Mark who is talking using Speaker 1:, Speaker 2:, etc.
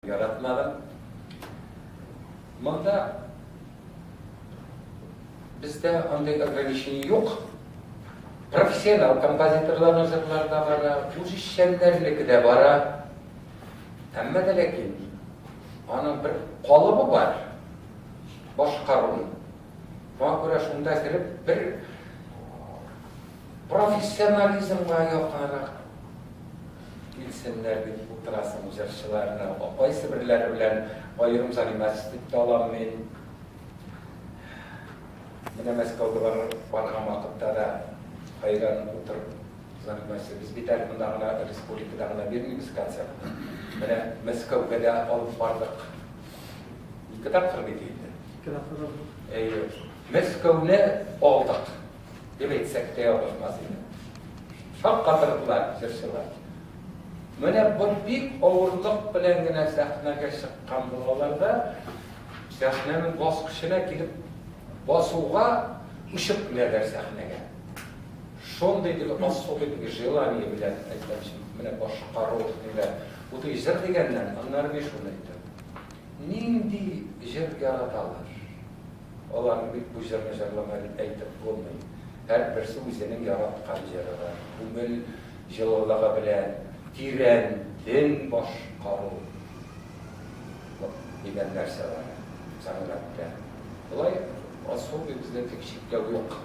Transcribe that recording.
Speaker 1: Яратмадым. Монда бездә андый ограничение юк. Профессионал композиторларның җырлары да бара, үзешчәннәрнеке дә бара. Әмма дә ләкин аның бер калыбы бар. Башкаруның. Шуңа күрә шунда кереп бер профессионализмга якынрак килсеннәр дип утырасың җырчыларны. Кайсы берләре белән аерым заниматься итеп тә алам мин. Менә Мәскәүгә барган вакытта да хайран утырып заниматься. Без бит әле монда гына, республикада гына бирмибез концертны. Менә Мәскәүгә дә алып бардык. Ике тапкыр бит инде. Ике тапкыр. Әйе. Мәскәүне алдык. Дип әйтсәк тә ялгышмас иде. Шаккатырдылар җырчылар. Менә бу бик авырлык белән генә сәхнәгә чыккан булалар да, сәхнәнең баскычына килеп басуга очып менәләр сәхнәгә. Шундый теге особый теге желание белән әйтәм, менә башкару диләр. Бу теге җыр дигәннән, аннары мин шуны әйтәм. Нинди җыр яраталар? Аларны бит бу җырны җырлама дип әйтеп булмый. Һәрберсе үзенең яраткан җыры бар. Күңел җылылыгы белән тирәнтен башкару дигән нәрсә бар сәнгатьтә. Болай особый бездә тик чикләү юк.